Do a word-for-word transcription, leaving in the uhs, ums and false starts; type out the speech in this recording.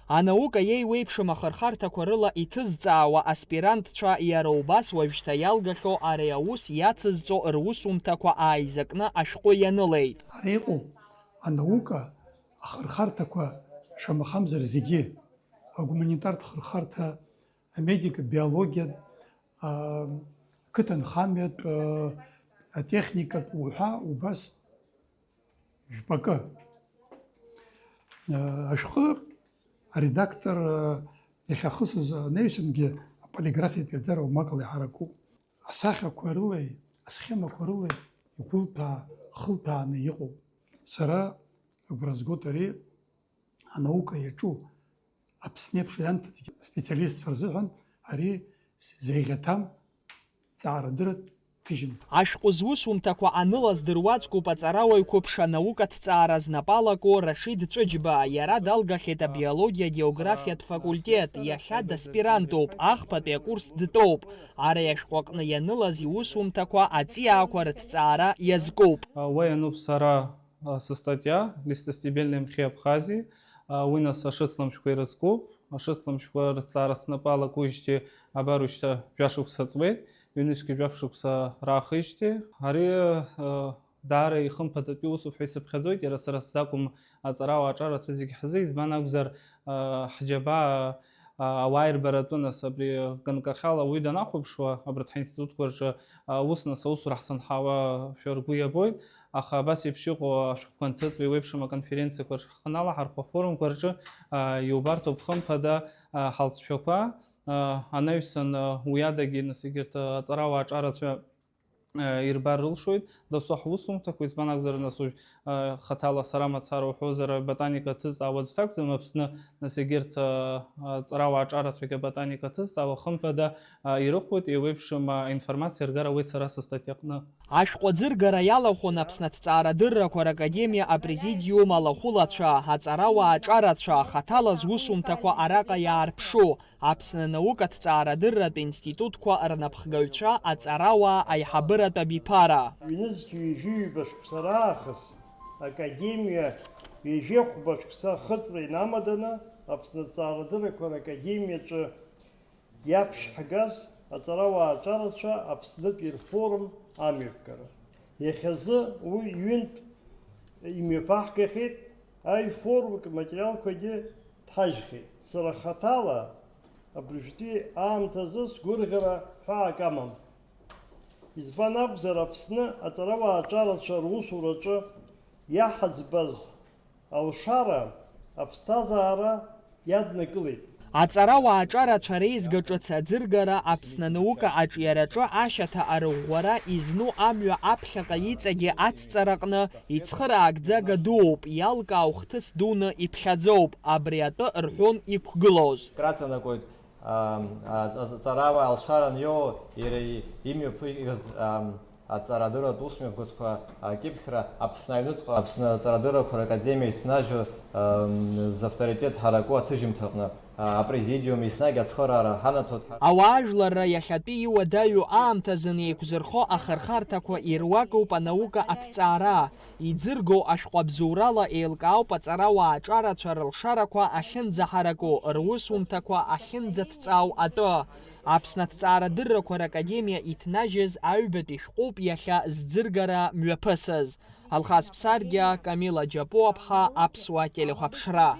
Анаука иеиуеиԥшым ахырхарҭақәа рыла иҭызҵаауа аспирантцәа иара убас уажәшьҭа иалгахьоу ари аус иацызҵо русумҭақәа ааизакны ашәҟәы ианылеит. Ара иҟоуп анаука ахырхарҭақәа, шамахамзар зегьы, агуманитартә хырхарҭа, амедика, биологиатә, аа, қыҭанхамҩатә, аа, атехникатә уҳәа убас жәпакы. Ашәҟәы аредактор иахьахысыз анаҩсангьы аполиграфиатә иаӡара умакала иҳаракуп. Асахьақәа рылеи, асхемақәа рылеи игәылҭәаа, хылҭәааны иҟоуп. Сара агәра згоит ари анаука иаҿу Аԥсны еиԥш ианҭыҵгьы аспециалистцәа рзыҳәан ари зеиӷьаҭам ҵаарадырратә ҭыжьымҭоуп. Ашәҟәы зусумҭақәа анылаз дыруаӡәкуп аҵарауаҩ қәыԥш анаукаҭҵаара знапы алаку Рашид Ҵәыџьба. Иара далгахьеит абиологиа-географиатә факультет, иахьа даспирантуп, ахԥатәи акурс дтәоуп. Ари ашәҟәы аҟны ианылаз иусумҭақәа аҵиаақәа рыҭҵаара иазкуп. Уа иануп сара, а, сыстатиа «Листостебельные мхи Абхазии», а, уи нас ашыцламшәқәа ирызкуп. Ашыцламшәқәа рыҭҵаара снапы алакужьҭеи абар уажәшьҭа жәашықәса ҵуеит, ҩнызқьи жәаф шықәса раахижьҭеи. Ари, а, даара ихымԥадатәи усуп ҳәа исыԥхьаӡоит, иара сара сзакәым, аҵарауаа аҿарацәа зегьы ҳзы, избан акәзар, а, ҳџьабаа, а, ауааирбаратәы, нас, абри ганкахьала уаҩы данахәаԥшуа, абарҭ ҳаинститутқәа рҿы, а, ус, нас, аусура ҳзынҳауа шәа ргәы иабоит, аха абас еиԥш иҟоу ашәҟәқәа анҭыҵуа еиуеиԥшым аконференциақәа рҿы ҳхы налаҳархәа, афорумқәа рҿы, а, иубарҭоуп хымԥада, а, ҳалҵшәақәа, а, анаҩсан, а, уи адагьы, нас, егьырҭ, а, аҵарауаа аҿарацәа ирбар рылшоит, досу ҳусумҭақәа, избан акәзар, нас уажә, а, хаҭала сара мацара уҳәозар, аботаника ҭызҵаауа аӡә сакәӡам Аԥсны, нас егьырҭ, а, аҵарауаа аҿарацәагьы аботаника ҭызҵаауа, хымԥада, а, ирыхәоит, еиуеиԥшым, а, информациа ргара ауеит сара сыстатиаҟны. Ашәҟәы аӡыргара иалахәын Аԥсны аҭҵаарадыррақәа ракадемиа апрезидиум алахәылацәа, аҵарауаа аҿарацәа, хаҭала зусумҭақәа араҟа иаарԥшу, Аԥсны анаукаҭҵаарадырратә институтқәа рнапхгаҩцәа, аҵарауаа аиҳабыратә абиԥара. Ҩнызқь ҩажәи ҩба шықәса раахыс академиа ҩажәи хәба шықәса ахыҵра инамаданы Аԥсны аҭҵаарадыррақәа ракадемиаҿы иаԥшьҳгаз аҵарауаа аҿарацәа Аԥснытәи рфорум амҩаԥгара. Иахьазы уи ҩынтә имҩаԥаҳгахьеит, аифорумтә материалқәагьы ҭҳажьхьеит. Сара хаҭала абыржәтәи аамҭазы сгәырӷьара ҳәаак амам. Избан акәзар, Аԥсны аҵарауаа аҿарацәа русураҿы иаҳаӡбаз алшара аԥсҭазаара иаднакылеит. Аҵарауаа аҿарацәа реизга ҿыц аӡыргара Аԥсны анаука аҿиараҿы ашьаҭа арыӷәӷәара изну амҩа аԥхьаҟа иҵегьы ацҵараҟны ицхыраагӡага дууп, иалкаау хҭыс дуны иԥхьаӡоуп, абри атәы рҳәон иқәгылоз. Краҵанакуеит, ам, а, аҵарауаа алшара аниоу, иара и-, имҩаԥигаз, ам, Аҵарадырратә усмҩаԥгатәқәа акьыԥхьра Аԥсны аҩныҵҟа Аԥсны аҵарадыррақәа ракадемиа иҭнажьу, ам, завторитет ҳараку аҭыжьымҭаҟны, а, апрезидиум еснагь ацхыраара ҳанаҭоит ҳа- Ауаажәларра иахьатәи иуадаҩу аамҭазын еиқәзырхо ахырхарҭақәа ируакуп анаука аҭҵаара, иӡыргоу ашәҟәы абзоурала еилкаауп аҵарауаа аҿарацәа рылшарақәа ахьынӡаҳараку, русумҭақәа ахьынӡаҭҵаау атәы. Аԥсны аҭҵаарадыррақәа ракадемиа иҭнажьыз аҩбатәи шәҟәуп иахьа зӡыргара мҩаԥысыз. Алхас Ԥсардиа, Камила Џьапуаԥҳа, Аԥсуа телехәаԥшра.